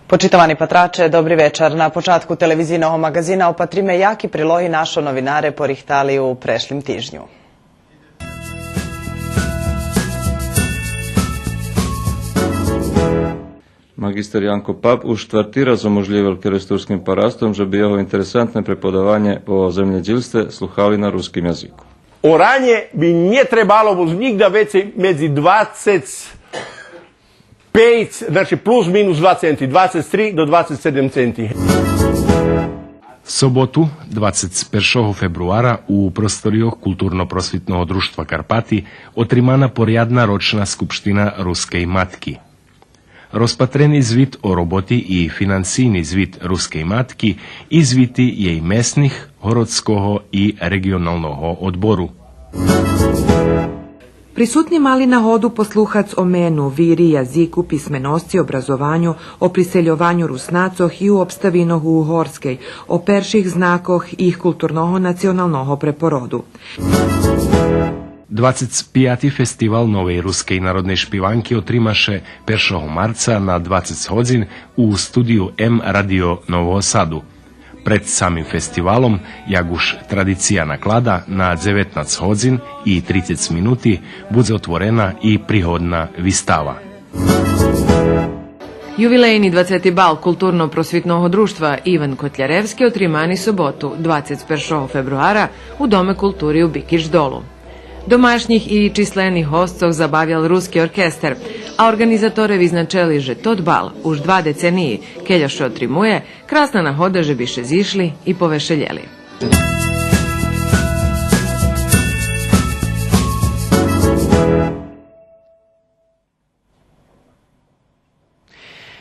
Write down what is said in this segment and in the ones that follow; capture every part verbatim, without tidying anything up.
Почитовани патраче, добри вечар. На початку телевизийного маґазина опатриме яки прилоги нашо новинаре порихтали у прешлим тижню. Маґистер Янко Пап уж штварти раз оможлївел керестурским парастом же би його интересантне преподаванє о землєдїлстве слухали на руским язику. Оранє би нє требало буц нїґда вецей медзи двацец пейц, значи плус минус два центи, двацец три до двацец седем центи. Соботу, двацец першого фебруара, у просторийох Културно-просвитного дружтва Карпати отримана порядна рочна скупштина Рускей матки. Розпатрени звит о роботи и финансийни звит Рускей матки и звити єй месних, городского и реґионалного одбору. Присутни мали нагоду послухац о мену, вири, язику, писменосци, образованю, о присельованю Руснацох и у обставинох у Угорскей, о перших знакох их културного националного препороду. Двацец пияти фестивал новей рускей народней шпиванки отрима ше першого марца на двацец годзин у студию М Радио Нового Саду. Пред самим фестивалом, як уж традиция наклада, на дзеветнац годзин и трицец минути будзе отворена и пригодна вистава. Ювилейни двацети бал Културно-просвитного дружтва Иван Котляревски отримани соботу, двацец першого фебруара, у Доме култури у Бикич Долу. Домашнїх и числених госцох забавял Руски оркестер, а орґанизаторе визначели же тот бал уж два децениї, кельо ше отримує, красна нагода же би ше зишли и повешелєли.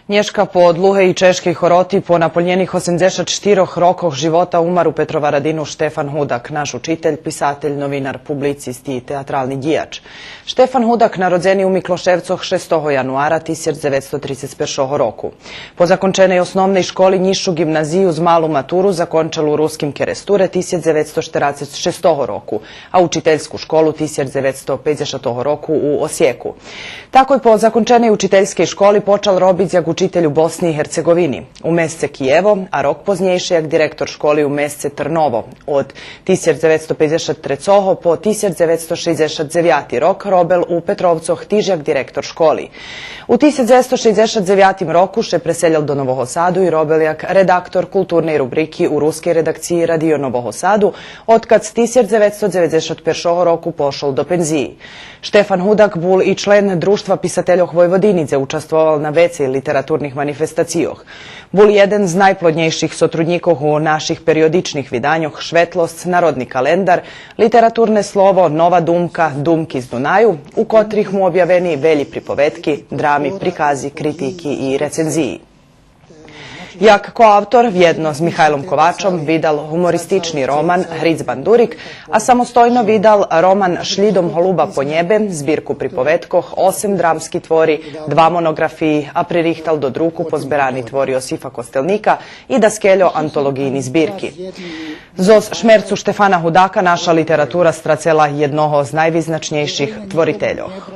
Нєшка по длугей и чежкей хороти, по наполнєних осемдзешат штирох рокох живота умар у Петроварадину Штефан Гудак, наш учитель, писатель, новинар, публицист и театрални дїяч. Штефан Гудак народзени у Миклошевцох шестого януара тисяч дзеветсто трицец першого року. По законченей основней школи нїзшу ґимназию з малу матуру закончел у Руским Керестуре тисяч дзеветсто штерацец шестого року, а учительску школу тисяч дзеветсто пейдзешатого року у Осиєку. Такой по законченей учительскей школи почал робиц як учитель у Босни и Герцеґовини, у месце Києво, а рок познєйше як директор школи у месце Трново. Од тисяч дзеветсто пейдзешат трецого по тисяч дзеветсто шейдзешат дзевяти рок робел у Петровцох тиж як директор школи. У тисяч дзевецсто шейдзешат дзевятим року ше преселєл до Нового Саду и робел як редактор културней рубрики у рускей редакциї Радио Нового Саду, одкадз тисяч дзевецсто дзеведзешат першого року пошол до пензиї. Штефан Гудак бул и член Дружтва писательох Войводини, дзе участвовал на вецей литературних манифестацийох. Бул єден з найплоднєйших сотруднїкох у наших периодичних виданьох Шветлосц, Народни календар, Литературне слово, Нова думка, Думки з Дунаю, у котрих му обявени велї приповедки, драми, прикази, критики и рецензиї. Як коавтор, вєдно з Михайлом Ковачом видал гумористични роман Гриц бандурик, а самостойно видал роман Шлїдом голуба по нєбе, збирку приповедкох, осем драмски твори, два моноґрафиї, а пририхтал до друку позберани твори Йосифа Костелника и даскельо антолоґийни збирки. Зоз шмерцу Штефана Гудака наша литература страцела єдного з найвизначнєйших творительох.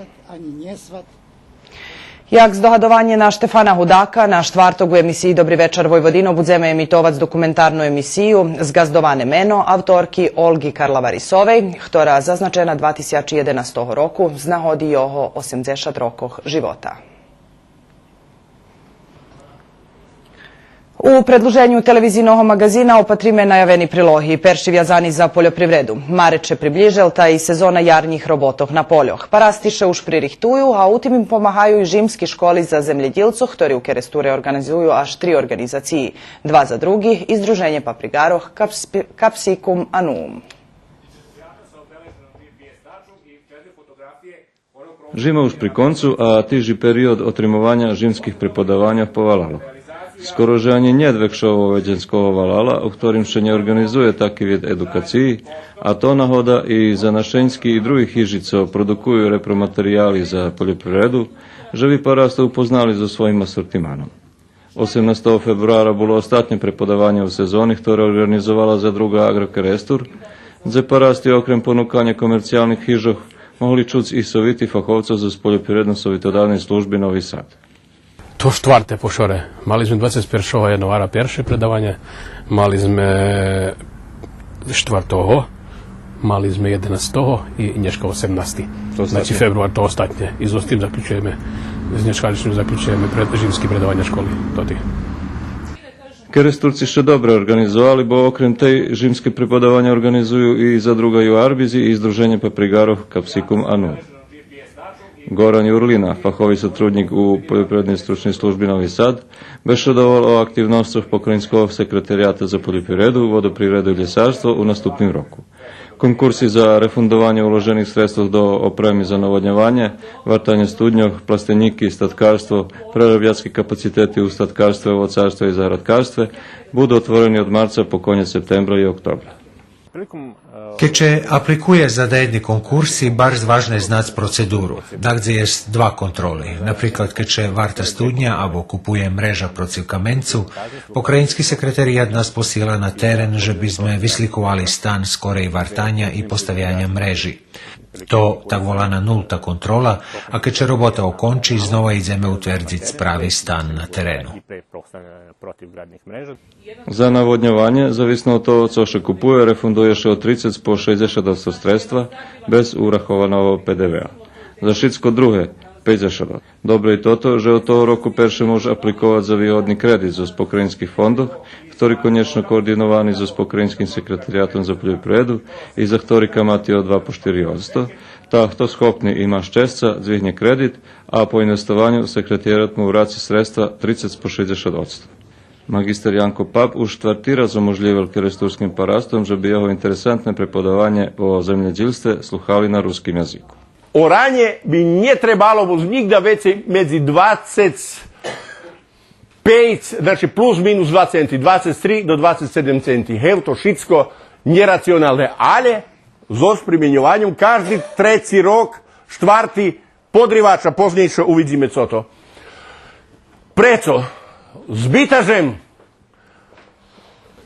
Як здогадованє на Штефана Гудака, на штварток у емисиї Добри вечар, Войводино будземе емитовац документарну емисию Зґаздоване мено авторки Олґи Карлаварисовей, хтора зазначена два тисячи єденастого року з нагоди його осемдзешат рокох живота. У предлуженю телевизийного маґазина опатриме наявени прилоги. Перши вязани за польопривреду. Марец ше приблїжел, та и сезона ярнїх роботох на польох. Парасти ше уж пририхтую, а у тим им помагаю и жимски школи за землєдїлцох, хтори у Керестуре орґанизую аж три орґанизациї: Два за других, Издруженє паприґарох, Капспи-, Капсикум ануум. Жима уж при концу, а тиж и период отримованя жимских преподаваньох повалало. Скоро же анї нєт векшого веденского валала у хторим ше нє орґанизує таки вид едукациї, а то нагода и за нашеньски и други хижи цо продукую репроматерияли за польопривреду, же би парасте упознали зоз своїм асортиманом. Осемнастого фебруара було остатнє преподаванє у сезони, хторе орґанизовала Задруґа Агро Керестур, дзе парасти окрем понуканя комерциялних хижох могли чуц и совити фаховцох зоз Польопривредно-совитодавней служби Нови Сад. Штварте по шоре. Мали зме двацец першого януара перше предаванє, мали зме штвартого, мали зме єденацтого и нєшка осемнасти. Значи, фебруар то остатнє. И зоз тим заключуєме, з нєшкалишнїм заключуєме пред-, жимски предаваня школи. Тоти. Керестурци ше добре орґанизовали, бо окрем тей жимске преподаваня орґанизую и Задруга Юарбизи и Здруженє паприґарох Капсикум Анул. Горан Юрлина, фахови сотруднїк у Польопривредней стручней служби Нови Сад, бешедовал о активносцох Покраїнского секретарияту за польопривреду, водопривреду и лєсарство у наступним року. Конкурси за рефундованє уложених средствох до опреми за наводньованє, вартанє студньох, пластенїки, статкарство, преробяцки капацитети у статкарстве, овоцарстве и заградкарстве буду отворени од марца по конєц септембра и октобра. Кед ше апликує за даєдни конкурси, барз важне знац процедуру. Дагдзе єст два контроли. Наприклад, кед ше варта студня або купує мрежа процив каменцу, Покраїнски секретарият нас посила на терен же би зме вислїковали стан скорей вартаня и поставяня мрежи. То так волана нулта контрола, а кед ше робота окончи, знова идземе утвердзиц прави стан на терену. За наводньованє, зависно од того цо ше купує, рефундує ше од трицец по шейдзешат одсто средства, без урахованого П Д В. За шицко друге, пейдзешат одсто. Добре и тото же од того року перше мож апликовац за вигодни кредит зоз покраїнских фондох, хтори конєчно координовани зоз Покраїнским секретариятом за польопривреду и за хтори камати од два по штири одсто, та хто схопни и ма щесца, дзвигнє кредит, а по инвестованю секретарият му враци средства трицец по шейдзешат одсто. Маґистер Янко Пап уж штварти раз уможлївел керестурским парастом же би його интересантне преподаванє о землєдїлстве слухали на руским язику. Оранє би нє требало буц нїґда вецей медзи двацец пейц, значи плус-минус два центи, двацец три до двацец седем центи. Гевто шицко нєрационалне, алє зоз применьованьом кажди треци рок, штварти, подривача, познєйше увидзиме цо то. Прецо? Збита жем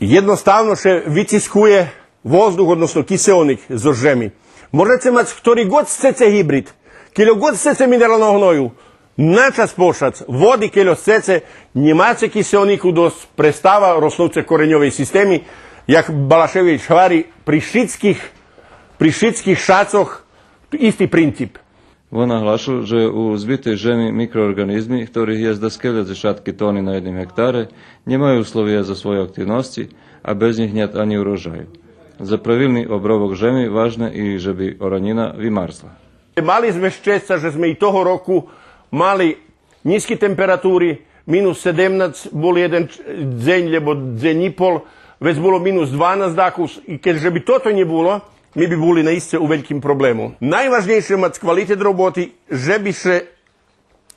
єдноставно ше вицискує воздух, односно киселник зоз жеми. Можеце мац хтори год сцеце гибрид, кельо год сцеце минералного гною, на час пошац, води кельо сцеце, нє маце киселнику досц, престава роснуце кореньовей системи, як Балашевич гвари, при шицких, при шицких шацох исти принцип. Вон наглашел же у збитей жеми микроорґанизми, хторих єст даскельо дзешатки тони на єдним гектаре, нємаю условия за свойо активносци, а без нїх нєт анї урожаю. За правилни обробок жеми важне и же би оранїна вимарзла. Мали зме щесца же зме и того року мали нїзки температури, минус седемнац бул єден ч-, дзень, лєбо дзень и пол, вец було минус дванац дакус, и кед же би тото нє було, ми би були наисце у вельким проблему. Найважнєйше мац квалитет роботи, же би ше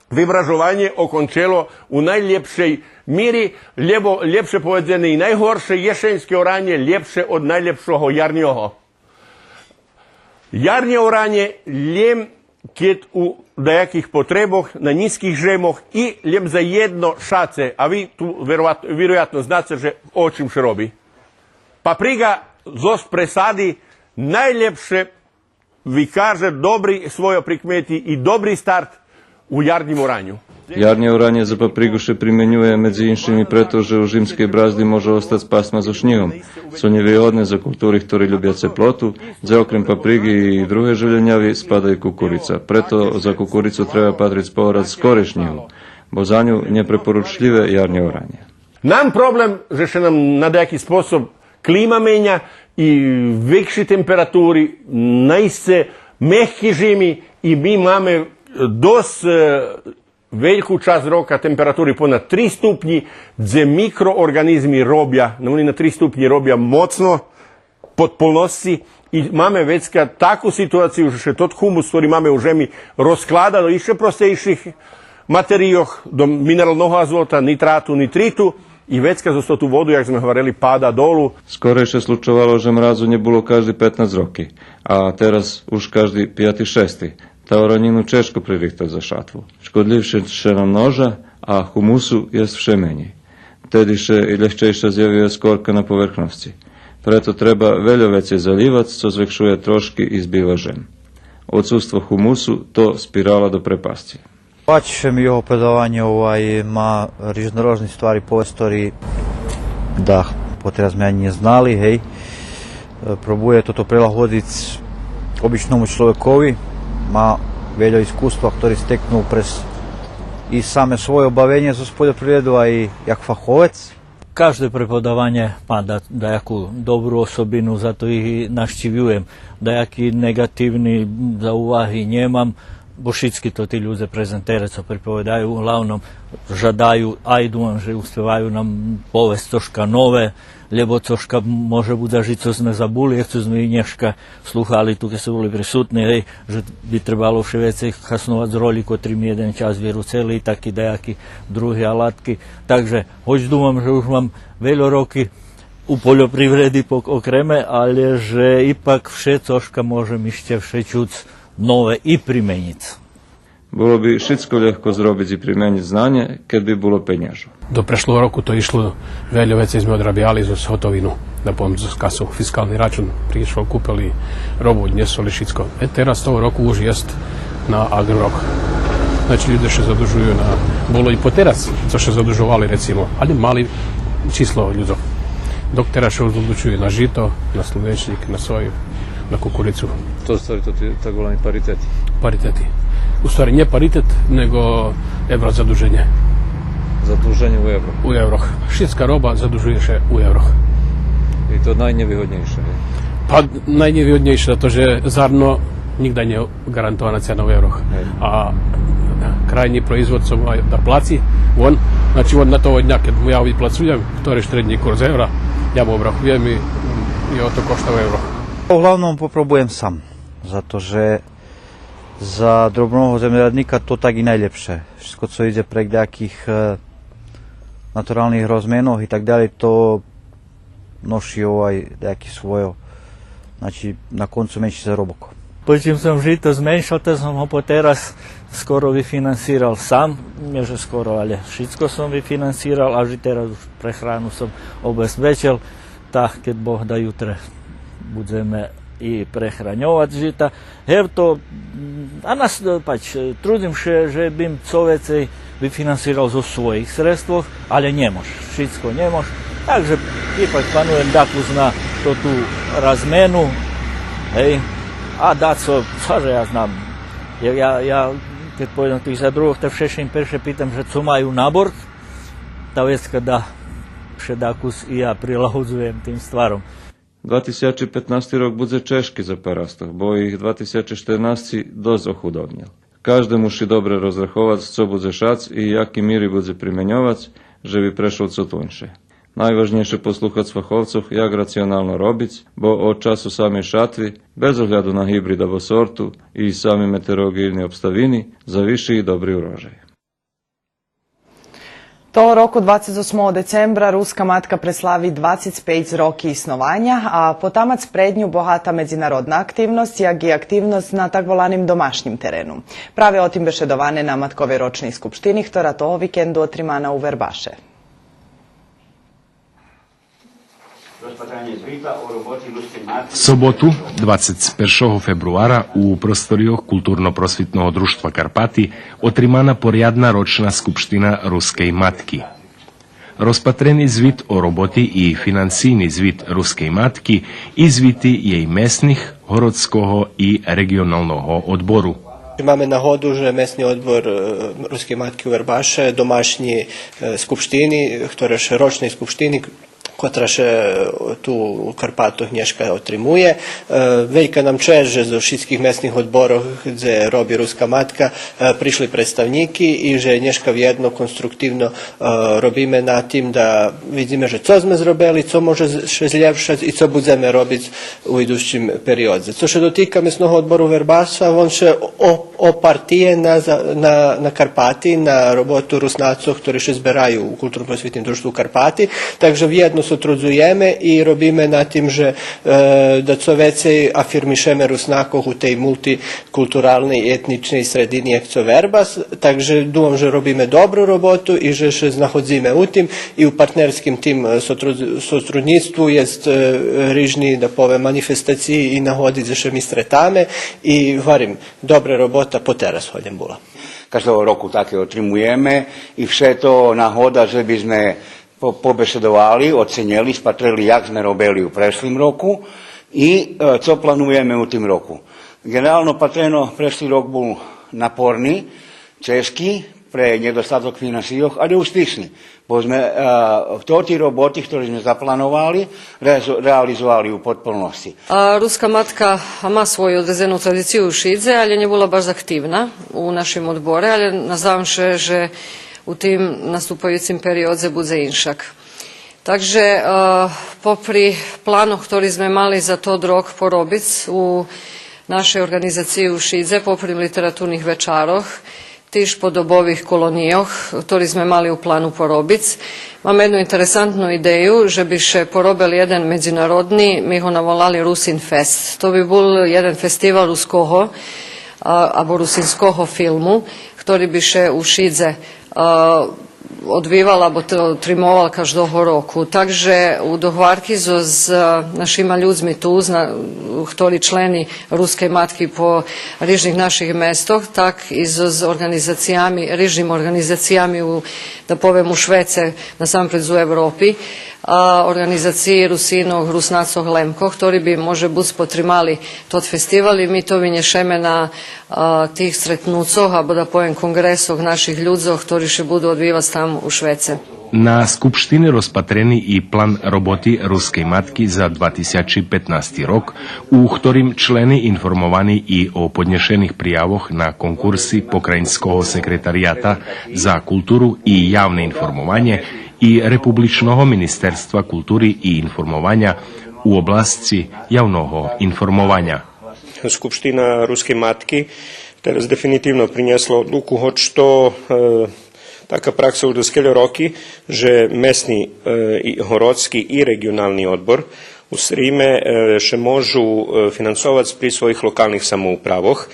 вибражованє окончело у найлєпшей мири, лєбо, лєпше поведзене, и найгорше єшеньске оранє лєпше од найлєпшого ярнього. Ярнє оранє лєм кед у даяких потребох, на нїзких жемох и лєм за єдно шаце, а ви ту вероят-, вироятно знаце же о чим ше роби. Паприґа зоз пресади найлєпше викаже добри свойо прикмети и добри старт у ярнїм ораню. Ярнє оранє за паприґу ше применює, медзи иншим, и прето же у жимскей бразди може остац пасма зоз шнїгом, цо нє вигодне за култури хтори любя цеплоту, дзе окрем паприґи и другей желєняви спада и кукурица. Прето за кукурицу треба патриц пограц скорей шнїгу, бо за ню нєпрепоручлїве ярнє оранє. Нам проблем же ше нам на даяки способ клима меня и векши температури, наисце мехки жими, и ми маме досц, е, вельку часц рока температури понад три ступнї, дзе микроорґанизми робя, но, вони на три ступнї робя моцно, подполносци, и маме вецка таку ситуацию же ше тот хумус, хтори маме у жеми, розклада до ище простейших материйох, до минералного азота, нитрату, нитриту, и вецка зоз тоту воду, як зме гварели, пада долу. Скорей ше случовало же мразу нє було кажди петнац роки, а тераз уж кажди пияти-шести. Та оранїну чежко пририхтац за шатву. Шкодлївше ше намножа, а хумусу єст вше менєй. Теди ше и лєгчейше зявює скорка на поверхносци. Прето треба вельо вецей залївац, цо звекшує трошки и збива жем. Одсуство хумусу то спирала до препасци. Пачи ше ми його предаванє, овай, ма рижнорожни ствари по истории, да, потераз зме анї нє знали, гей. Е, пробує тото прилагодиц обичному чловекови, ма вельо искуства хтори стекнул през и саме свойо бавенє зоз польопривреду, а и як фаховец. Кажде преподаванє ма да-, даяку добру особину, зато их и нащивюєм. Даяки неґативни зауваги нємам, бо шицки то ти людзе презентере цо приповедаю, углавном жадаю, а и думам же успеваю нам повесц цошка нове, лєбо цошка може буц же цо зме забули, як цо зме и нєшка слухали ту, кед сце були присутни, гей, же би требало вше вецей хасновац ролї котри ми єден час вируцели, так и даяки други алатки. Так же, гоч думам же уж мам вельо роки у польопривреди пок-, окреме, алє же ипак вше цошка можем ище вше чуц нове и применїц. Було би шицко лєгко зробиц и применїц знанє, кед би було пенєжу. До прешлого року то ишло, вельо вецей зме одрабяли зоз готовину, да повем, зоз касу, фискални рачун пришол, купели робу, однєсли шицко. Е, тераз того року уж єст на Агророк. Значи, людзе ше задужую на, було и потераз цо ше задужовали, рецимо, алє мали число людзох. Док тераз ше уж задужую на жито, на слунечнїк, на сою, на кукурицу. То у ствари то ти так волани паритети. Паритети. У ствари нє паритет, него евро задуженє. Задуженє у евро. У еврох. Шицка роба задужує ше у еврох. И то найнєвигоднєйше, нє? Па, найнєвигоднєйше, зато же зарно нїґда нє ґарантована цена у еврох. Гей. А крайнї производ цо ма да плаци, вон, значи, вон на того дня, кед му я виплацуєм, хтори штреднї курс евра, я му обрахуєм и, и ото кошта у еврох. Углавном попробуєм сам, зато же за дробного землєраднїка то так и найлєпше. Шицко цо идзе прейґ даяких, е, натуралних розменох и так далєй, то ноши, овай, даяке свойо, значи, на концу менши заробок. Почим сом жито зменшал, та сом го потераз скоро вифинансирал сам. Нє же скоро, алє шицко сом вифинансирал, а и тераз уж прехрану сом обезпечел. Та, кед Бог да, ютре будземе и прехраньовац жита. Гевто, м, а нас, е, пач, е, трудзим ше же бим цо вецей вифинансирал зоз своїх средствох, алє нє мож, шицко нє мож. Так же ипак плануєм дакус на тоту размену, гей, а дацо, цо же я знам. Я, я, я, кед пойдзем тих за других, та вше ше им перше питам же цо маю на борт, та вецка да ше дакус и я прилагодзуєм тим стваром. Два тисячи петнасти рок будзе чежки за парастох, бо и два тисячи штернасти досц охудобнєл. Кажде муши добре розраховац цо будзе шац и яки мири будзе применьовац, же би прешол цо тоньше. Найважнєйше послухац фаховцох як рационално робиц, бо од часу самей шатви, без огляду на гибрид або сорту и сами метеоролоґийни обставини, завиши и добри урожай. Того року, двацец осмого децембра, Руска матка преслави двацец пейц роки иснованя, а потамац пред ню богата медзинародна активносц, як и активносц на так воланим домашнїм терену. Праве о тим бешедоване на матковей рочней скупштини, хтора того викенду отримана у Вербаше. Соботу, двацец першого фебруара, у просторийох Културно-просвитного дружтва Карпати отримана порядна рочна скупштина Рускей матки. Розпатрени звит о роботи и финансийни звит Рускей матки и звити єй месних, городского и реґионалного одбору. Маме нагоду же Месни одбор, е, Рускей матки у Вербаше, домашнєй, е, скупштини, хтора ше, рочней скупштини, котра ше, е, ту у Карпатох нєшка отримує. Е, велька нам чесц же зоз шицких месних одборох, дзе роби Руска матка, е, пришли представнїки и же нєшка вєдно конструктивно, е, робиме на тим да видзиме же цо зме зробели, цо може з-, ше злєпшац и цо будземе робиц у идучим периодзе. Цо ше дотика Месного одбору Вербаша, вон ше о-, опартиє на за-, на, на Карпати, на роботу Руснацох, хтори ше збераю у Културно-просвитним дружтву Карпати. Так же вєдно сотрудзуєме и робиме на тим же, е, да цо вецей афирмишеме Руснакох у тей мултикултуралней и етничней средини як цо Вербас. Так же думам же робиме добру роботу и же ше знаходзиме у тим и у партнерским тим, е, сотрудз-, сотруднїцтву єст, е, рижни, да повем, манифестациї и нагоди дзе ше ми стретаме и гварим, добра робота потераз годзин була. Каждого року таке отримуєме и вше то нагода же би зме по-, побешедовали, оценєли, спатрели як зме робели у прешлим року и, е, цо плануєме у тим року. Ґенерално патрено, прешли рок бул напорни, чежки пре нєдостаток финансийох, але успишни. Бо зме, е, тоти роботи хтори зме заплановали, реализо-, реализовали у подполносци. А Руска матка ма свою одредзену традицию у Шидзе, але нє була баш активна у нашим одборе, але наздавам ше же у тим наступаюцим периодзе будзе иншак. Так же, е, попри планох хтори зме мали за тот рок поробиц у нашей орґанизациї у Шидзе, попри литературних вечарох, тиж подобових колонийох, хтори зме мали у плану поробиц, маме єдну интересантну идею же би ше поробел єден медзинародни, ми го наволали Русин фест. То би бул єден фестивал руского, а, або русинского филму, хтори би ше у Шидзе, а, одвивал або т-, отримовал каждого року. Так же у догварки зоз, е, нашима людзми ту, зна-, хтори члени Рускей матки по рижних наших местох, так и зоз, зоз орґанизациями, рижним орґанизациями у, да повем, у швеце, насампред у Европи, а, орґанизациї Русинох, Руснацох, Лемкох, хтори би, може буц, потримали тот фестивал и ми то винєшеме на, а, тих стретнуцох, або да повем конґресох наших людзох, хтори ше буду одвивац там у Швеце. На Скупштини розпатрени и план роботи Рускей матки за два тисячи петнасти рок, у хторим члени информовани и о поднєшених приявох на конкурси Покраїнского секретарията за културу и явне информованє и Републичного министерства култури и информованя у обласци явного информованя. Скупштина Рускей матки тераз дефинитивно принєсла одлуку, гоч то, е, така пракса уж даскельо роки, же месни, е, и городски и реґионални одбор у Сриме, е, ше можу, е, финансовац при своїх локалних самоуправох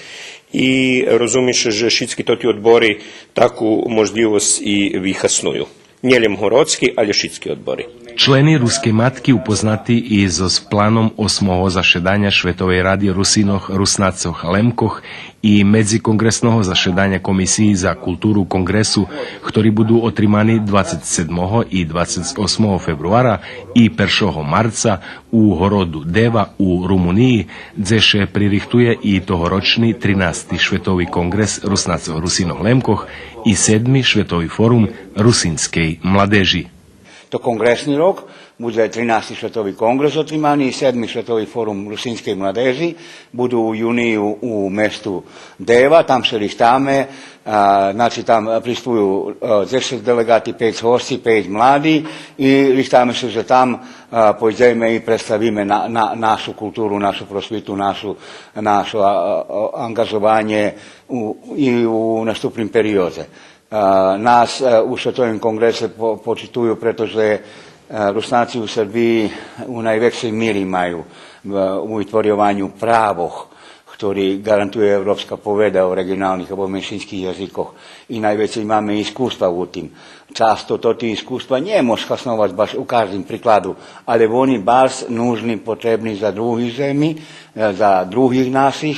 и розуми ше же шицки тоти одбори таку можлївосц и вихасную. Нє лєм городски, але шицки одбори. Члени Рускей матки упознати и зоз планом осмого зашеданя Шветовей ради Русинох, Руснацох, Лемкох и медзиконґресного зашеданя Комисиї за културу конґресу, хтори буду отримани двацец седмого и двацец осмого фебруара и першого марца у городу Дева у Румуниї, дзе ше пририхтує и тогорочни тринасти Шветови конґрес Руснацох, Русинох, Лемкох и седми Шветови форум русинскей младежи. То конґресни рок, будзе тринасти Шветови конґрес отримани и седми Шветови форум русинскей младежи, буду у юнию у месту Дева, там ше рихтаме, а, значи, там присуствую, а, дзешец делеґати, пейц госци, пейц млади, и рихтаме ше же там, а, пойдземе и представиме на, на, нашу културу, нашу просвиту, нашу, нашу, а, а, анґажованє у, и у наступним периодзе. А, нас, а, у Шветовим конґресе по-, почитую, прето же, а, Руснаци у Сербиї у найвекшей мири маю, а, у витворйованю правох хтори ґарантує Европска поведа о реґионалних або меншинских язикох. И найвецей маме искуства у тим. Часто тоти искуства нє мож хасновац баш у каждим прикладу, але вони барз нужни, потребни за други земи, е, за других наших,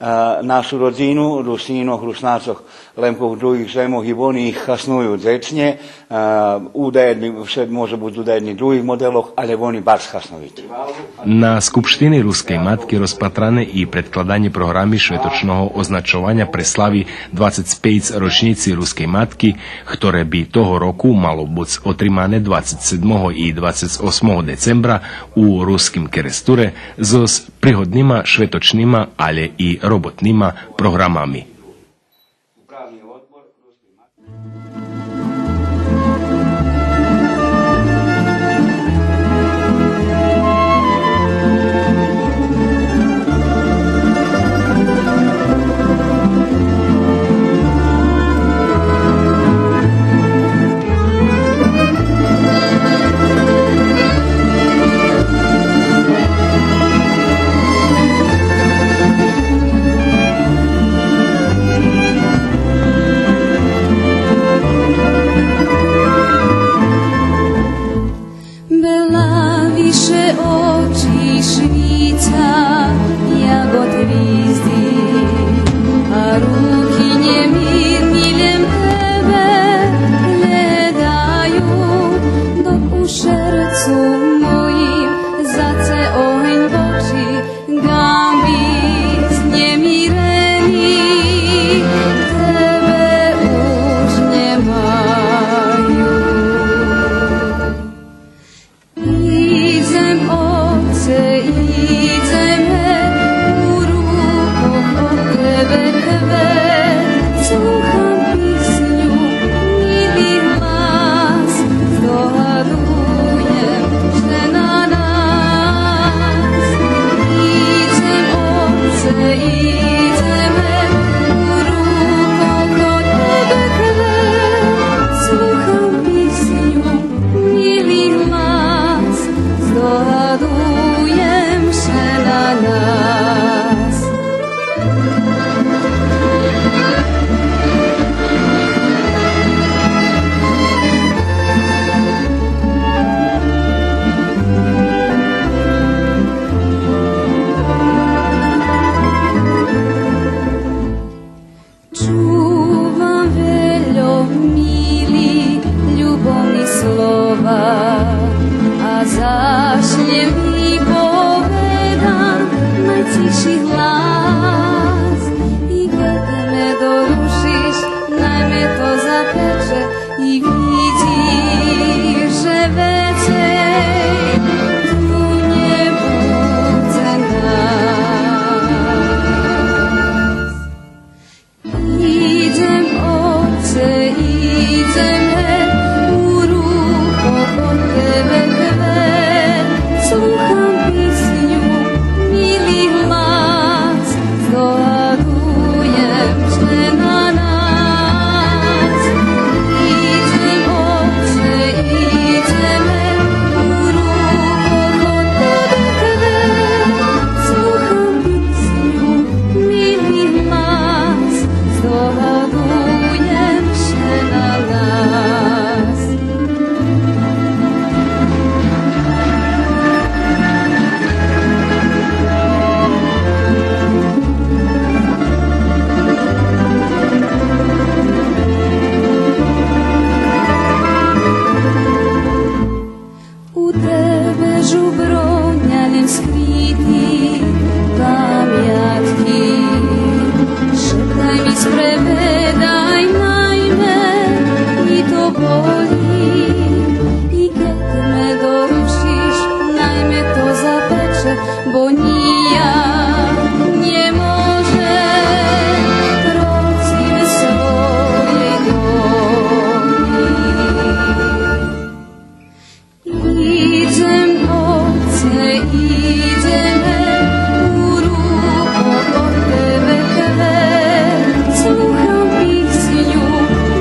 е, нашу родзину, Русинох, Руснацох, Лемкох у других земох, и вони их хасную дзечнє, е, у даєдних, вше може буц у даєдних других моделох, але вони барз хасновити. На Скупштини Рускей матки розпатране и предкладанє програми шветочного означованя пре слави двацец пейц рочнїци Рускей матки, хторе би того року мало буц отримане двацец седмого и двацец осмого децембра у Руским Керестуре зоз пригоднима шветочнима, але и роботнима програмами. Чи глас, и кед ме дорушиш, най ме то запече, и видиш же вецей ту нє будзе нас. Идзем, Отце, идзем, у рукох од Тебе квет. Слухам писню, мили глас, здогадуєм же на нас. Идзем, Отце, идзем, у рукох од Тебе квет. Слухам писню, мили глас, здогадуєм же на нас. У Тебе жуброня нєм скрити памятки. Шептай ми, спроведай, най ме и то боли. И кед ме дорушиш, най ме то запече, бо нїяк нє можем процим своєй долї. Идзем, Отце, идзем, у рукох од Тебе квет. Слухам писню,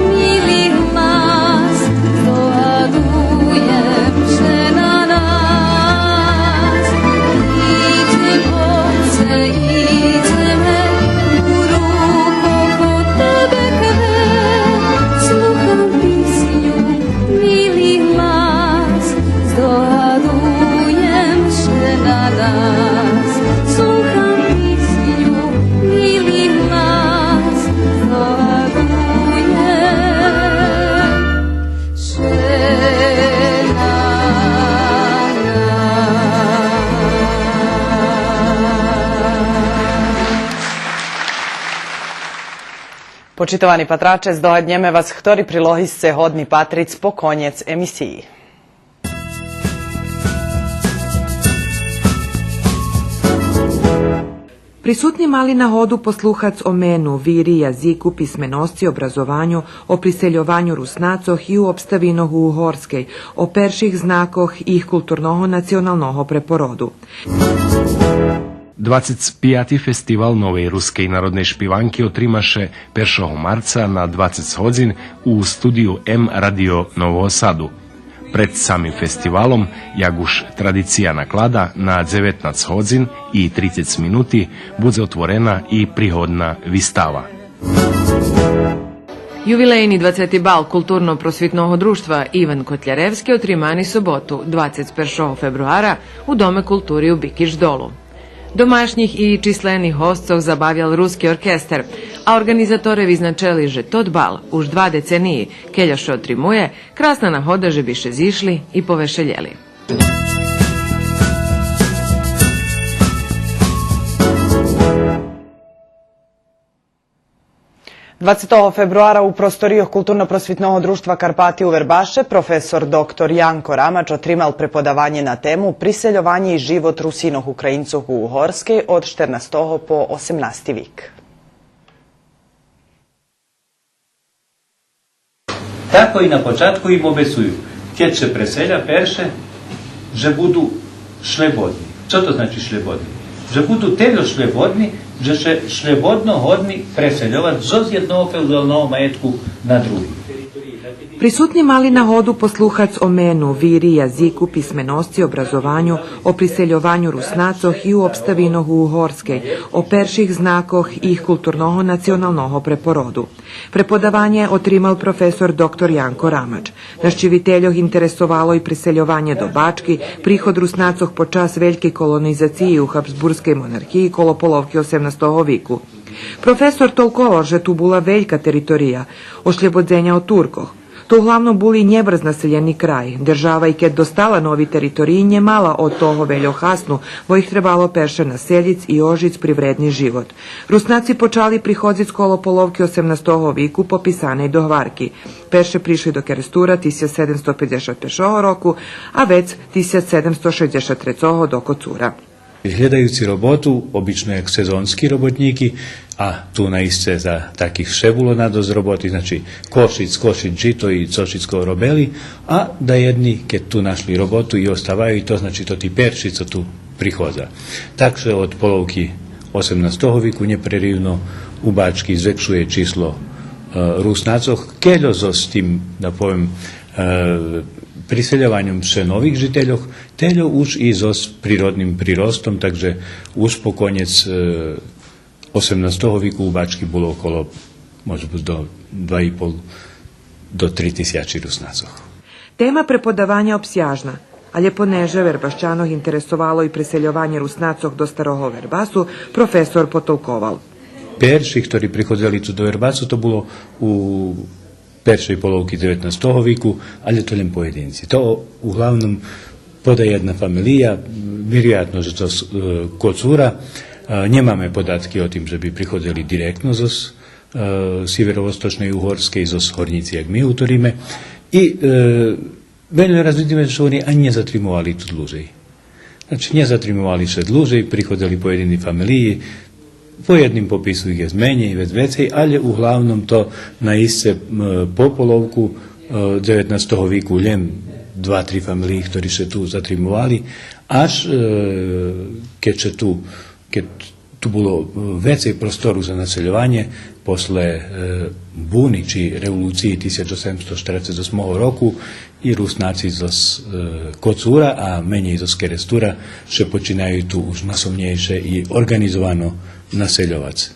мили глас, здогадуєм же на нас. Идзем, Отце, идзем, у рукох од Тебе квет. Слухам писню, мили глас, здогадуєм же на нас. Слухам писню, мили глас, здогадуєм же на нас. Почитовани патраче, здогаднєме вас хтори прилоги сце годни патриц по конєц емисиї. Присутни мали нагоду послухац о мену, вири, язику, писменосци, образованю, о присельованю Руснацох и у обставинох у Угорскей, о перших знакох їх културного националного препороду. Двацец пияти фестивал новей рускей народней шпиванки отрима ше першого марца на двацец годзин у студию М Радио Нового Саду. Пред самим фестивалом, як уж традиция наклада, на дзеветнац годзин и трицец минути будзе отворена и пригодна вистава. Ювилейни двацети бал Културно-просвитного дружтва „Иван Котляревски“ отримани соботу, двацец першого фебруара, у Доме култури у Бикич Долу. Домашнїх и числених госцох забавял Руски оркестер, а орґанизаторе визначели же тот бал уж два децениї, кельо ше отримує, красна нагода же би ше зишли и повешелєли. Двацетого фебруара у просторийох Културно-просвитного дружтва „Карпати“ у Вербаше професор доктор Янко Рамач отримал преподаванє на тему „Присельованє и живот Русинох Українцох у Угорскей од штернастого по осемнасти вик“. Тако и на початку им обецую, кед ше преселя, перше, же буду шлєбодни. Цо то значи шлєбодни? Же буду тельо шлєбодни, же ше шлєбодно годни пресельовац зоз єдного феодалного маєтку на други. Присутни мали нагоду послухац о мену, вири, язику, писменосци, образованю, о присельованю Руснацох и у обставинох у Угорскей, о перших знакох їх културного националного препороду. Преподаванє отримал професор доктор Янко Рамач. Нащивительох интересовало и присельованє до Бачки, приход Руснацох под час велькей колонизациї у Габсбурзкей монархиї коло половки осемнастого вику. Професор толковал же ту була велька територия, ошлєбодзеня од Туркох. То углавном бул и нєбрз населєни край. Держава и кед достала нови териториї, нє мала од того вельо хасну, бо их требало перше населїц и ожиц привредни живот. Руснаци почали приходзиц коло половки осемнастого вику по писаней догварки. Перше пришли до Керестура тисяч седемсто пейдзешат першого року, а вец тисяч седемсто шейдзешат трецого до Коцура. Глєдаюци роботу, обично як сезонски роботнїки, а ту наисце за таких вше було надосц роботи, значи кошиц, кошиц жито и цо шицко робели, а даєдни, кед ту нашли роботу и оставаю, и то значи тоти перши цо ту приходза. Так же од половки осемнастого вику нєпреривно у Бачки звекшує число, е, Руснацох, кельо зоз тим, да повем, е, присельованьом вше нових жительох, тельо уж и зоз природним приростом, так же уж по конєц, е, осемнастого вику у Бачки було около, може буц, до два и пол до три тисячи Руснацох. Тема преподаваня обсяжна, алє понеже Вербащанох интересовало и пресельованє Руснацох до Старого Вербасу, професор потолковал. Перши хтори приходзели ту до Вербасу, то було у першей половки дзеветнастого вику, алє то лєм поєдинци. То углавном подаєдна фамелия, вироятно же зоз, е, Коцура. Е, нємаме податки о тим же би приходзели директно зоз, е, сиверовосточней Угорскей, зоз Горнїци, як ми гуториме. И, е, вельо раз видзиме же они анї нє затримовали ту длужей. Значи, нє затримовали ше длужей, приходзели поєдини фамелиї, по єдним попису их єст менєй, вец вецей, алє углавном то наисце, м, по половку, е, дзеветнастого вику лєм два-три фамелиї хтори ше ту затримовали, аж, е, кед ше ту, кед ту було, е, вецей простору за насельованє, после, е, буни чи револуциї тисяч осемсто штерацец осмого року, и Руснаци зоз, е, Коцура, а менєй зоз Керестура, ше починаю ту уж масовнєйше и орґанизовано насельовац.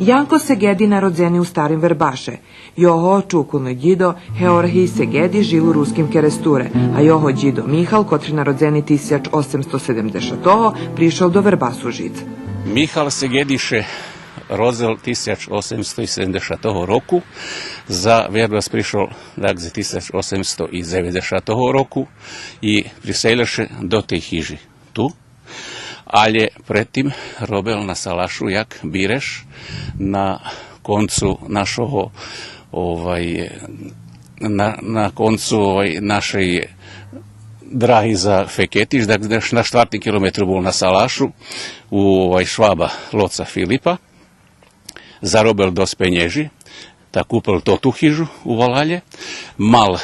Янко Сегеди народзени у Старим Вербаше. Його чукун дїдо Георгий Сегеди жил у Руским Керестуре, а його дїдо Михал, котри народзени тисяч осемсто седемдзешатого, пришол до Вербасу жиц. Михал Сегеди ше родзел тисяч осемсто седемдзешатого року, за Вербас пришол, так, за тисяч осемсто дзеведзешатого року и приселєл ше до тей хижи ту. Алє пред тим робел на салашу як биреш на концу нашого, овай, на, на концу, овай, нашей драги за Фекетиш, так, на штвартим километру бул на салашу у, овай, Шваба Лоца Филипа. Заробел досц пенєжи, та купел тоту хижу у валалє, мал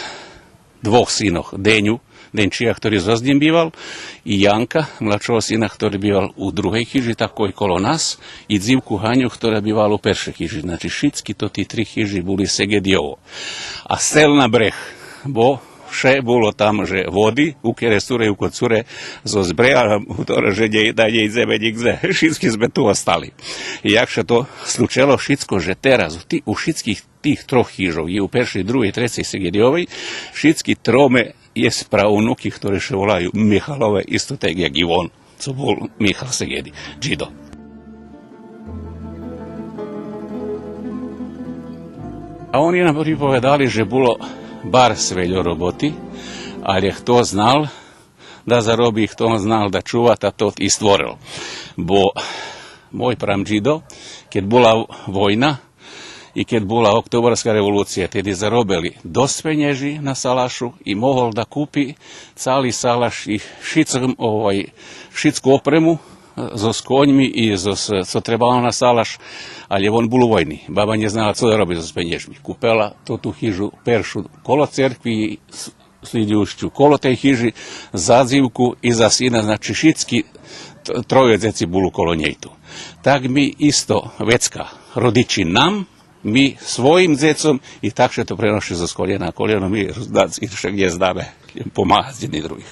двох синох, Деню, Денчия, хтори зоз нїм бивал, и Янка, младшого сина, хтори бивал у другей хижи, такой коло нас, и дзивку Ганю, хтора бивала у першей хижи. Значи, шицки тоти три хижи були Сегедиово. А сцел на брег, бо вше було там же води, у Керестуре и у Коцуре, зоз брега, гутора же нє, да нє идземе нїґдзе. Шицки зме ту остали. И як ше то случело шицко, же тераз у ти-, у шицких тих трох хижох, и у першей, другей, трецей Сегедиовей, шицки троме єст праунуки, хтори ше волаю Михалове, исто так як и вон, цо бул Михал Сегеди, джидо. А они нам приповедали же було барз вельо роботи, алє хто знал да зароби, хто знал да чува, та тот и створел. Бо мой прамджидо, кед була война, и кед була Октобарска револуция, теди заробели досц пенєжи на салашу и могол да купи цали салаш и шицом, овай, шицку опрему, е, зоз коньми и зоз, е, цо требало на салаш, алє вон бул у войни. Баба нє знала цо да роби зоз пенєжми. Купела тоту хижу першу коло церкви, с-, слїдуюцу коло тей хижи, за дзивку и за сина, значи, шицки т-, троє дзеци було коло нєй ту. Так ми исто вецка, родичи нам, ми своїм дзецом, и так ше то преноши зоз колєна на колєно, ми Руснаци ше нє здаме помагац єдни других.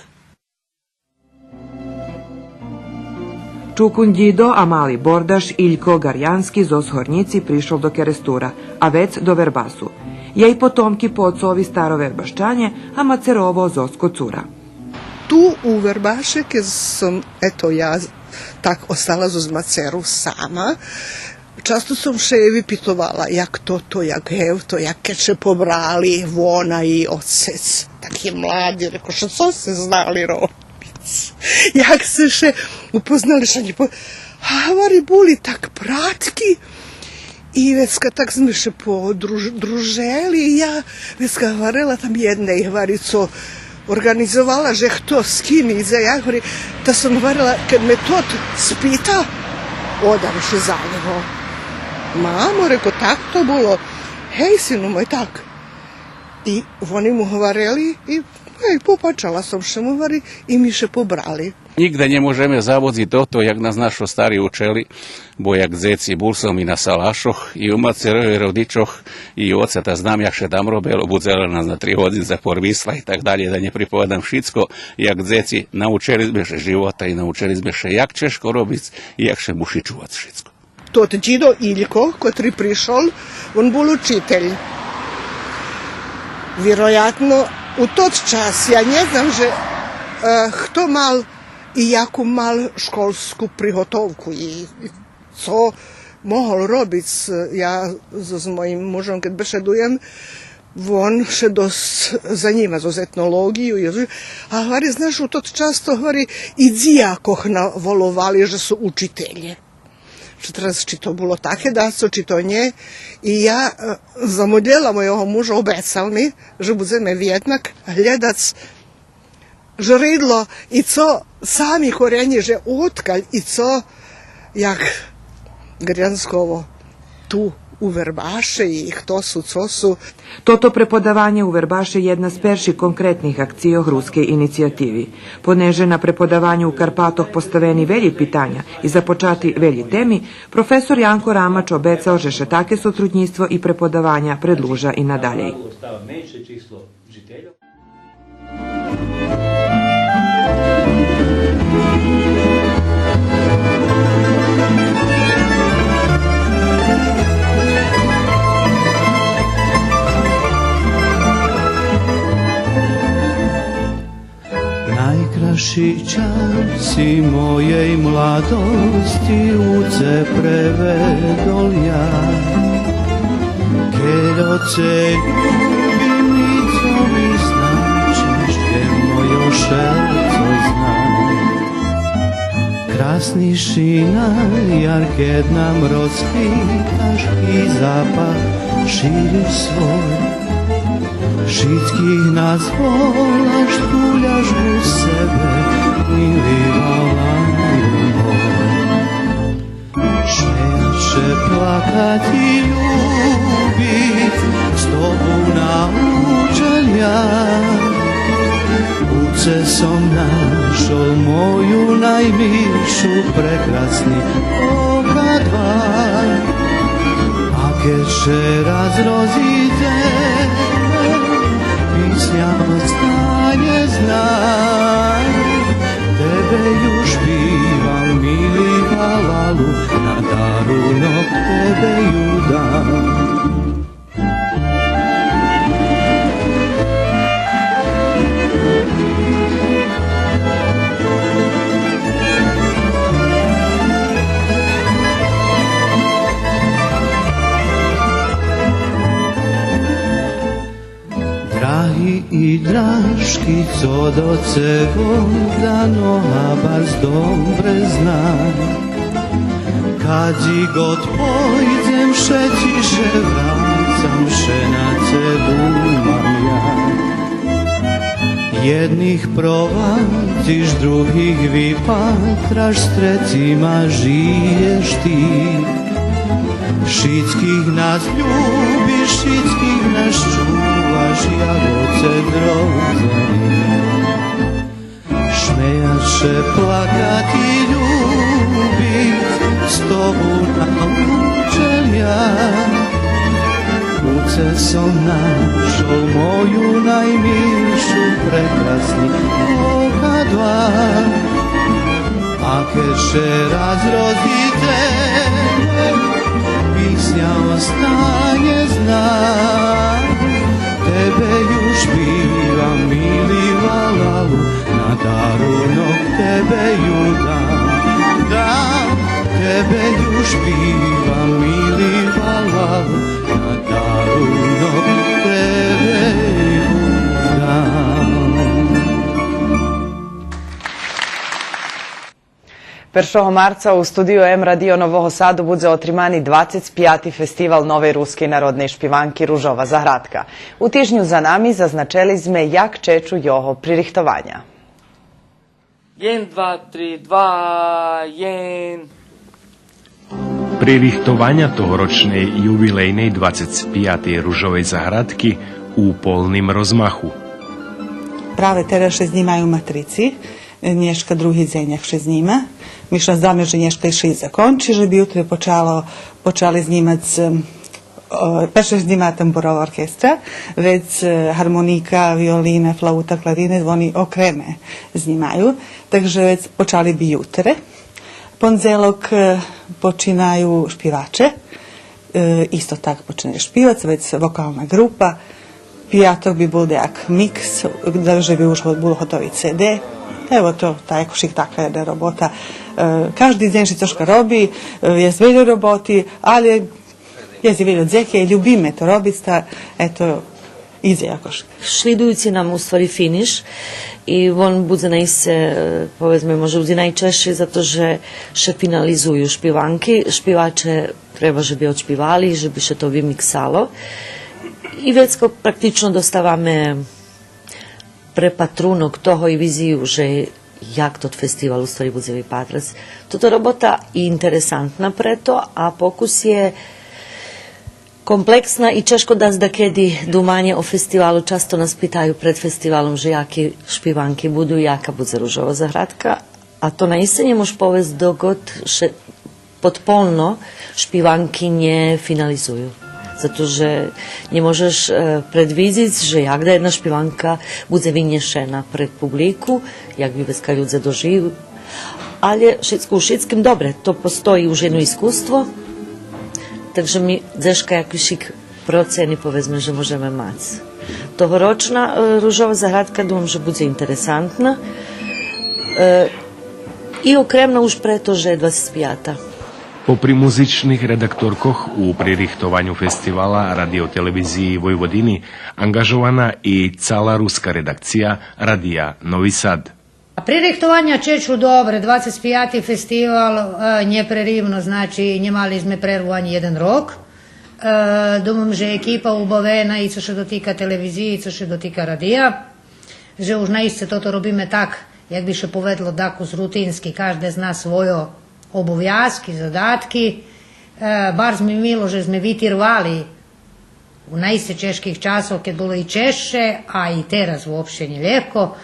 Чукун дїдо, а мали бордаш Илько Гарянски зоз Горнїци пришол до Керестура, а вец до Вербасу. Єй потомки по оцови старовербащанє, а мацерово зоз Коцура. Ту у Вербаше, кед сом, ето, я з-, Так остала зоз мацеру сама. Часто сом ше випитовала, як тото, як гевто, як кед ше побрали вона и оцец, таки млади, рекоше, цо сце знали робиц? Як сце ше упознали, ше нє по-, а гвари, були так братки, и вецка так зме ше подруж-, дружели, и я вецка гварела там єдней, гвари, цо орґанизовала же хто з ким идзе, я гвари, та сом гварела, кед ме тот спита, одам ше за нєго. Мамо, реко, так то було. Гей, сину мой, так. И вони му гварели, и, гей, попачала сом ше му, гвари, и ми ше побрали. Нїґда нє можеме забудзиц тото, як нас нашо стари учели, бо як дзеци бул сом и на салашох, и у мацерових родичох, и у оца, та знам як ше там робело, будзела нас на три годзини за пор висла и так далєй, да нє приповедам шицко, як дзеци научели зме ше живота и научели зме ше як чежко робиц и як ше муши чувац шицко. Тот дїдо Илько, котри пришол, вон бул учитель. Вироятно, у тот час, я нє знам же, е, хто мал и яку мал школску приготовку и, и цо могол робиц. Я з, з моїм мужом, кед бешедуєм, вон ше досц занїма зоз етнолоґию, и, а гвари, знаш, у тот час то, гвари, и дзиякох наволовали же су учителє. Же тераз, чи то було таке дацо, чи то нє. И я, е, замодлєла мойого мужа, обецал ми же будземе вєднак глєдац жридло и цо сами коренї, же одкаль и цо, як ґрянсково ту у Вербаше и хто су, цо су. Тото преподаванє у Вербаше єдна з перших конкретних акцийох Рускей инициятиви. Понеже на преподаваню у Карпатох поставени велї питаня и започати велї теми, професор Янко Рамач обецал же ше таке сотруднїцтво и преподаваня предлужа и надалєй. Найкрасши часи моєй младосци у це преведол я. Кельо це любим и цо ми значиш, кельо мойо шерцо знай. Красни шина яр, кед нам розквиташ и запах шириш свой. Шицких нас волаш, туляш у себе, мили валалю мой. Шмеяц ше, плакац и любиц з тобу научел я. У це сом нашол мою наймилшу, прекрасни ока два. А кед ше раз розидземе, писня останє знай. Тебе юж шпивам, мили валалю, на дарунок тебе ю дам. Драги и дражки, цо до цебо дано, барз добре знам. Кадзи год пойдзем, шицки ше врацам, ше на цебу мам я. Єдних провадзиш, других випатраш, з третїма жиєш ти. Шицких нас любиш, шицких нас чуваш, як оцец родзени. Шмеяц ше, плакац и любиц з тобу научел я. У це сом нашол мою наймилшу, прекрасни ока два. А кед ше раз розидземе, писня останє знай. Тебе юж шпивам, мили валалю, на дарунок тебе ю дам. Першого марца у студию М Радио Нового Саду будзе отримани двацец пияти фестивал новей рускей народней шпиванки Ружова заградка. У тижню за нами зазначели зме як чечу його пририхтованя. Єден, два, три, два, єден. Пририхтованя тогорочней ювилейней двацец пиятей Ружовей заградки у полним розмаху. Праве тераз ше знїмаю матрици, нєшка други дзень як ше знїма. Ми ше наздаме же нєшка ше закончи, же би ютре почало, почали знїмац, ем, О, перше знїма тамбурова оркестра, вец, е, гармоника, виолина, флаута, кларинет, вони окреме знїмаю, так же вец почали би ютре. Пондзелок, е, починаю шпиваче, е, исто так починаю шпивац, вец вокална ґрупа. Пияток би бул даяк микс, так же би уж го-, бул готови ци ди. Ево то, та якошик така єдна робота. Е, кажди дзень ше цошка роби, е, єст вельо роботи, але єст и вельо дзеки, любиме то робиц, та ето, идзе якошик. Шлїдуюци нам у ствари финиш и вон будзе наисце, е, поведзме, може будзе найчежши за то же ше финализую шпиванки, шпиваче треба же би одшпивали, же би ше то вимиксало. И вецка практично доставаме препатрунок того и визию же як тот фестивал у ствари будзе випатрац. Тото робота и интересантна прето, а покус є комплексна и чежко дац дакеди думанє о фестивалу. Часто нас питаю пред фестивалом же яки шпиванки буду, яка будзе Ружова заградка, а то наисце нє мож повесц док год ше подполно шпиванки нє финализую. Зато же нє можеш, е, предвидзиц же як да єдна шпиванка будзе винєшена пред публику, як би вецка людзе дожию. Але шицко у шицким добре, то постої уж єдно искуство, так же ми дзешка якишик процени, поведзме, же можеме мац. Тогорочна, е, Ружова заградка, думам же будзе интересантна. Е, и окремна уж прето же двацец пията. Попри музичних редакторкох, у пририхтованю фестивала Радио-телевизиї Войводини анґажована и цала руска редакция Радия Нови Сад. Пририхтованя чечу добре, двацец пияти фестивал, е, нєпреривно, значи, нє мали зме прерву анї єден рок. Е, думам же екипа убавена и цо ше дотика телевизиї, и цо ше дотика радия, же уж наисце тото робиме так, як би ше поведло, дакус рутински, кажде зна свойо обовязки, задатки. Е, барз ми мило же зме витирвали у наисце чежких часох, кед було и чежше, а и тераз вообще нє лєгко,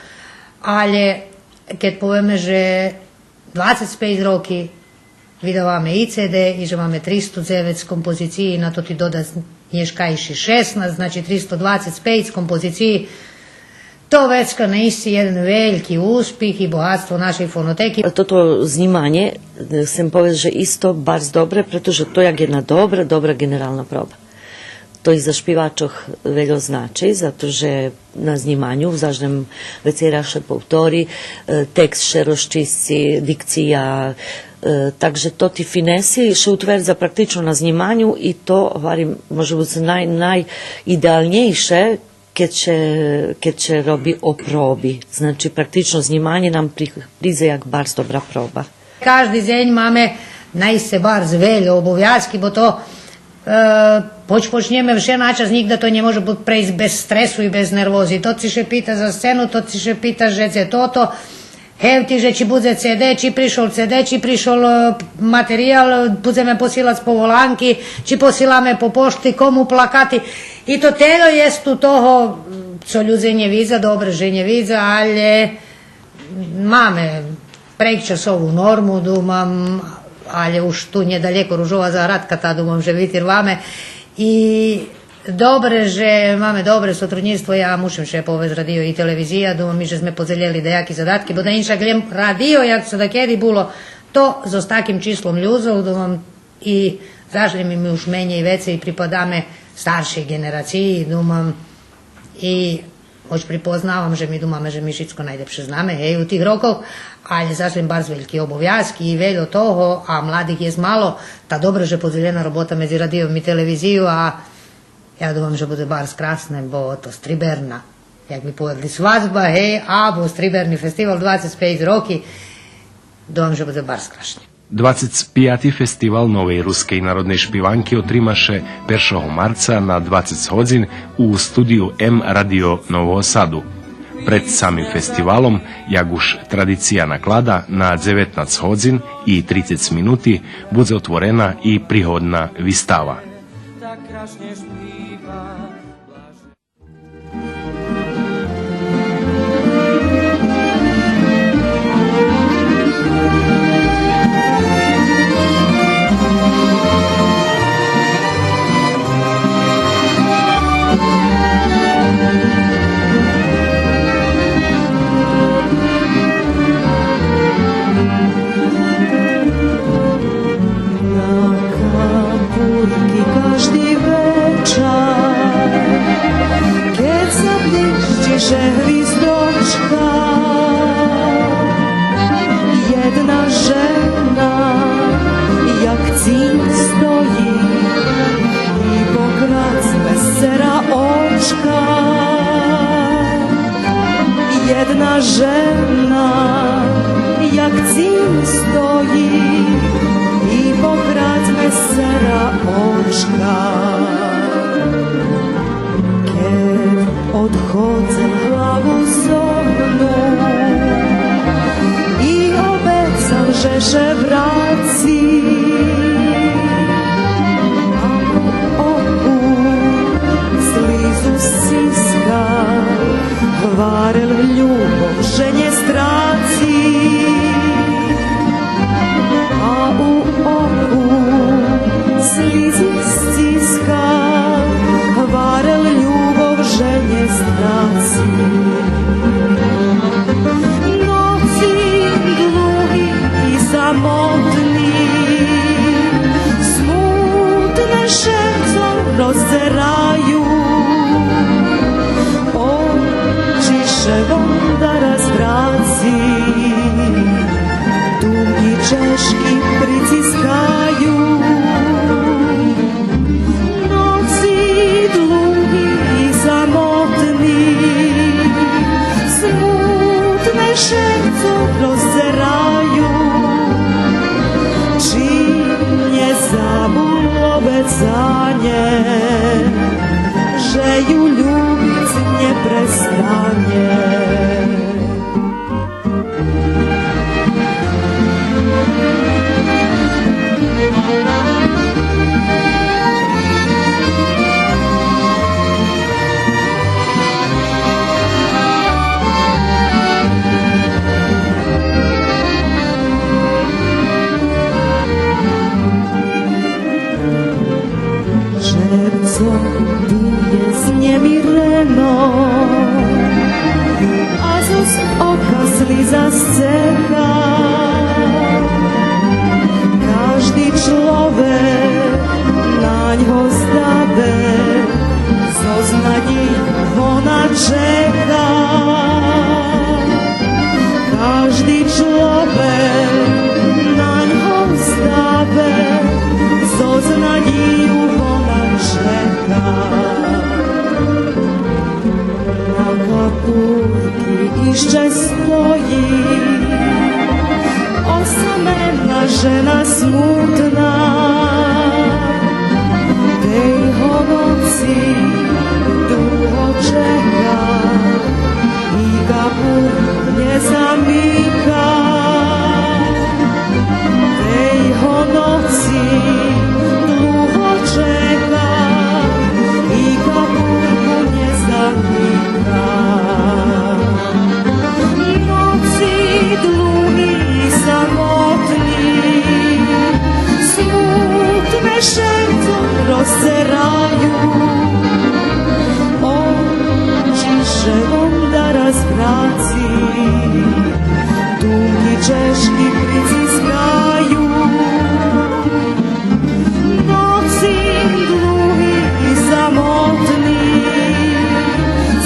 але кед повеме же двацец пейц роки видаваме и ци ди, и же маме тристо дзевец композициї, на то ти додац нєшкайши шеснац, значи тристо двацец пейц композициї, то вецка наисце єден вельки успих и богатство нашей фонотеки. Тото знїманє, е, сцем повесц же исто барз добре, прето же то як єдна добра, добра ґенерална проба. То и за шпивачох вельо значи, зато же на знїманю завше вецей раз ше повтори, е, текст ше розчисци, дикция, е, так же тоти финеси ше утвердза практично на знїманю и то, гварим, може буц най-, найидеалнєйше, кед ше, кед ше роби о проби. Значи, практично знїманє нам при-, придзе як барз добра проба. Кажди дзень маме наисце барз вельо обовязки, бо то, е, поч почнєме вше на час, нїґда то нє може буц прейсц без стресу и без нервози. Тот ци ше пита за сцену, тот ци ше пита же дзе тото. Гевти же чи будзе ци ди, чи пришол ци ди, чи пришол, е, материял, будземе посилац поволанки, чи посиламе по пошти, кому плакати. И то тельо єст у того, цо людзе нє видза, добре же нє видза, але маме прейґ часову норму, думам, але уж ту нєдалеко Ружова заградка, та думам же витирваме. И добре же маме добре сотруднїцтво, я мушим ше повесц, радио и телевизия, думам и же зме подзелєли даяки задатки, бо да иншак лєм радио, як цо дакеди було, то зоз таким числом людзох, думам, и заш лєм ми уж менєй вецей припадаме старшей ґенерациї, думам, и Хоч припознавам же ми думаме же ми шицко найлєпше знаме, гей, у тих рокох, але заш лєм барз вельки обовязки и вельо того, а младих єст мало, та добре же подзелєна робота медзи радийом и телевизию, а я думам же будзе барз красне, бо то стриберна, як би поведли, свадьба, гей, або стриберни фестивал, двацец пейц роки, думам же будзе барз красне. Двацец пияти фестивал новей рускей народней шпиванки отрима ше першого марца на двацец годзин у студию М Радио Нового Саду. Пред самим фестивалом, як уж традиция наклада, на дзеветнац годзин и трицец минути будзе отворена и пригодна вистава. На капурки кажди вечар, кед заблищи же гвиздочка, єдна жена як цинь стої и покрац ме зцера очка. Єдна жена як цинь стої и покрац ме зцера очка. Кед одходзим, главу зогну и обецам же ше враци. А у оку слизу сциска, гварел любов же нє страци. А у оку слизи сциска, гварел любов же нє страци. Ноци длуги и самотни, смутне шерцо роздзераю. Очи ше вон дараз враци, думки чежки прицискаю. Ноци длуги и самотни, смутне шерцо роздзераю. Чи нє забуло обецанє, же ю любиц нє престанє. Шерцо биє знємирено, а зоз ока слиза сцека. Кажди чловек на нього здабе, зоз надїйом вона чека. Кажди чловек на нього здабе, зоз надїйом вона чека. На капурки ище стої осамена жена смутна. Тей го ноци длуго чека, и капурку нє замика. Тей го ноци длуго чека, и капурку нє замика. Ноци длуги и самотни, смутне шерцо роздзераю. Очи ше вон дараз враци, думки чежки прицискаю. Ноци длуги и самотни,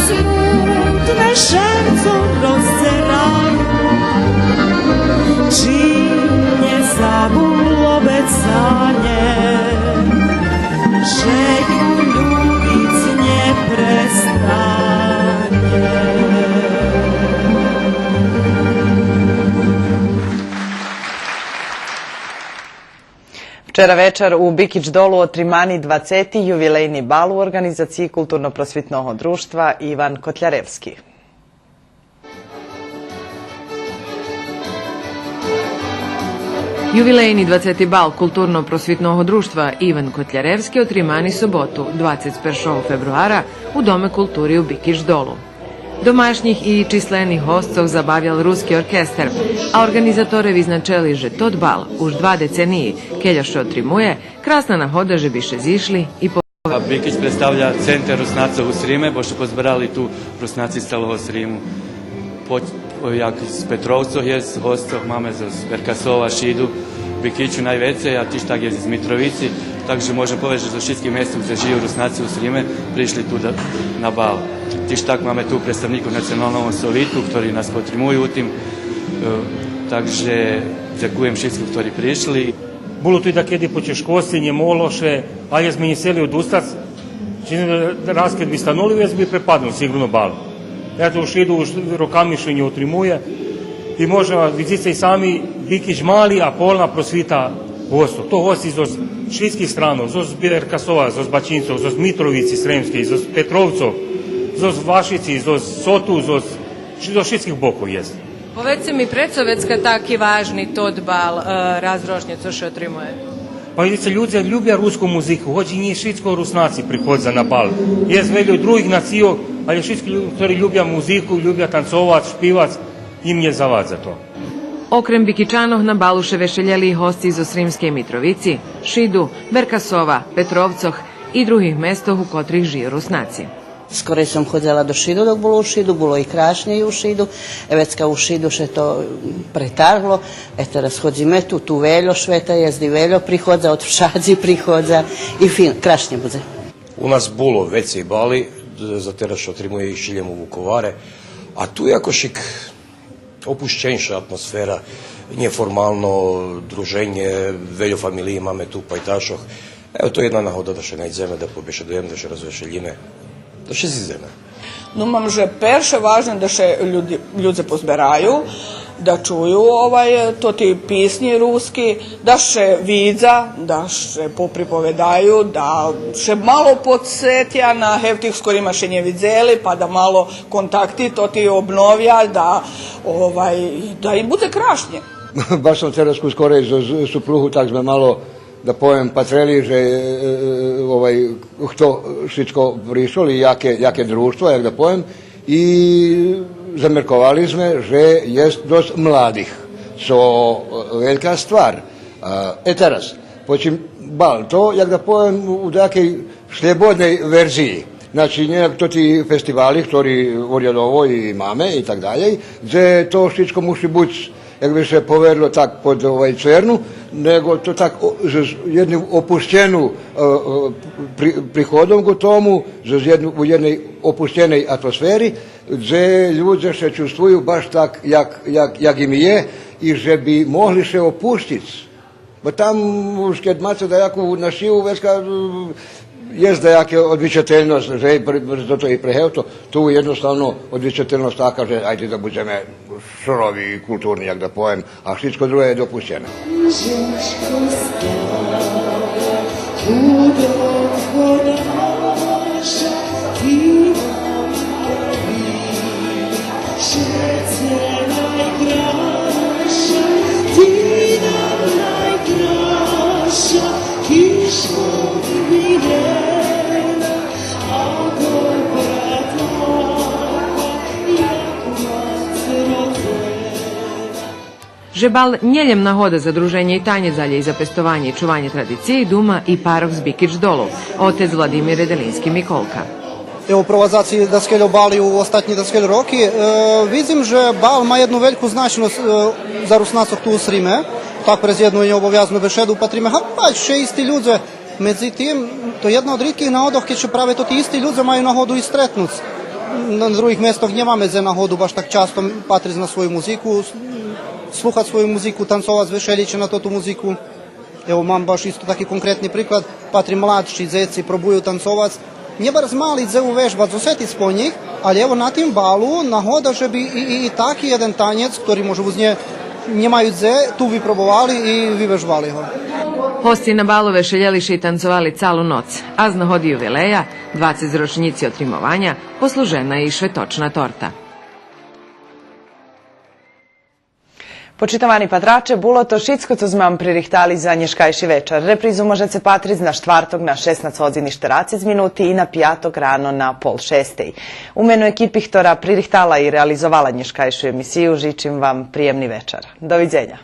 смутне Же ю любиц нє престане. Вчера вечар у Бикич Долу отримани двацети ювилейни бал у орґанизациї Културно-просвитного дружтва Иван Котляревски. Ювилейни двацети бал Културно-просвитного дружтва Иван Котляревски отримани соботу, двацец першого фебруара, у Доме култури у Бикич Долу. Домашнїх и числених госцох забавял Руски оркестер, а орґанизаторе визначели же тот бал уж два децениї, кельо ше отримує, красна нагода же би ше зишли и по... А Бикич представя центер Руснацох у Сриме, бо ше позберали ту Руснаци з цалого Сриму. По, як з Петровцох єст госцох, маме з, з Веркасова, Шиду, Бикичу найвецей, а тиж так єст з Митровици. Так же можем повесц же зоз шицких местох дзе жию Руснаци у Сриме пришли ту да, на бал. Тиж так маме ту представникох Националного совиту, хтори нас потримую у тим. Е, так же дзекуєм шицким хтори пришли. Було ту и дакеди почежкосци, нє могло ше, а єст ми нє сцели одустац. Чи раз кед би станули, єст би препаднул сиґурно бал. Я ту Шиду уж роками ше нє отримує. И можеме видзиц и сами, Бикич мали, а полна просвита госцох. То госци зоз шицких странох, зоз Веркасова, зоз Бачинцох, зоз Митровици Сремскей, зоз Петровцох, зоз Вашици, зоз Соту, зоз, зоз шицких бокох єст. Поведзце ми, прецо вецка таки важни тот бал, е, раз рочнє цо ше отримує? Па видзице, людзе любя руску музику, гоч и нє шицко Руснаци приходза на бал. Єст вельо других нацийох, але шицки лю-, хтори любя музику, любя танцовац, шпивац, им нє завадза то. Окрем Бикичанох на балу ше вешелєли и госци зоз Сримскей Митровици, Шиду, Веркасова, Петровцох и других местох у котрих жию Руснаци. Скорей сом ходзела до Шиду, док було у Шиду, було и крашнєй у Шиду. Е, вецка у Шиду ше то, м, претаргло. Е, тераз ходзиме ту, ту вельо швета єст и вельо приходза, од вшадзи приходза. И фин, крашнє будзе. У нас було вецей бали, за тераз ше отримує и шилєм у Вуковаре. А ту якошик опущенша атмосфера, нєформално друженє, вельо фамилиї маме ту, пайташох. Ево, то єдна нагода да ше найдземе, да побешедуєме, да ше розвешелїме, да ше зидземе. Думам же перше важне да ше люди, людзе позбераю, да чую, овай, тоти писнї руски, да ше видза, да ше поприповедаю, да ше мало подсетя на гевтих з корима ше нє видзели, па да мало контакти тоти обновя, да, овай, да им будзе крашнє. Баш сом тераз скорей з, з супругу, так зме мало, да повем, патрели же, е, е, овай, хто шицко пришол и яке, яке дружтво, як да повем, и замерковали зме же єст досц младих, цо, е, велька ствар. А, е, тераз, почим бал, то, як да повем, у, у дакей шлєбодней верзиї. Значи, нє як тоти фестивали, хтори урядово и маме и так далєй, дзе то шицко муши буц, як би ше поведло, так под, овай, цверну, нєго то так о, з, з єдним опущену, е, е, при, приходом ґу тому, з, з єдну, у єдней опущеней атмосфери, дзе людзе ше чувствую баш так, як, як, як им є, и же би могли ше опущиц. Бо там уж кед маце даяку нашиву, вецка, е, єст даяка одвичательносц, же и пре, пре, за то и пре гевто, ту єдноставно одвичательносц така же, айде да будземе сурови и културни, як да повем, а шицко друге є допущене. Же бал нє лєм нагода за друженє и танєц, алє и за пестованє и чуванє традициї, дума и парох з Бикич Долу, отец Владимир Ределински Миколка. Ево, провадзаци даскельо бали у остатнї даскельо роки. Е, видзим же бал ма єдну вельку значносц, е, за Руснацох ту у Сриме. Так през єдну нєобовязну бешеду патриме, га, пак ше исти людзе. Медзитим, то єдна од ритких нагодох, кед ше праве тоти исти людзе маю нагоду и стретнуц. На других местох нємаме дзе нагоду баш так часто патриц на свою музику, с, слухац свою музику, танцовац вешелїче на тоту музику. Ево, мам баш исто таки конкретни приклад, патрим младши дзеци пробую танцовац. Нє барз мали дзе увежбац, осетиц по нїх, алє ево на тим балу нагода же би и, и, и таки єден танєц, котри може уз нє нємаю дзе, ту випробовали и вивежбали го. Госци на балу вешелєли ше и танцовали цалу ноц, а з нагоди ювилея, двацец рочнїци отримованя, послужена и шветочна торта. Почитовани патраче, було то шицко цо зме вам пририхтали за нєшкайши вечар. Репризу можеце патриц на штварток на шеснац годзин и штерацец минути и на пяток рано на пол шестей. У мену екипи хтора пририхтала и реализовала нєшкайшу емисию, жичим вам приємни вечар. Довидзеня.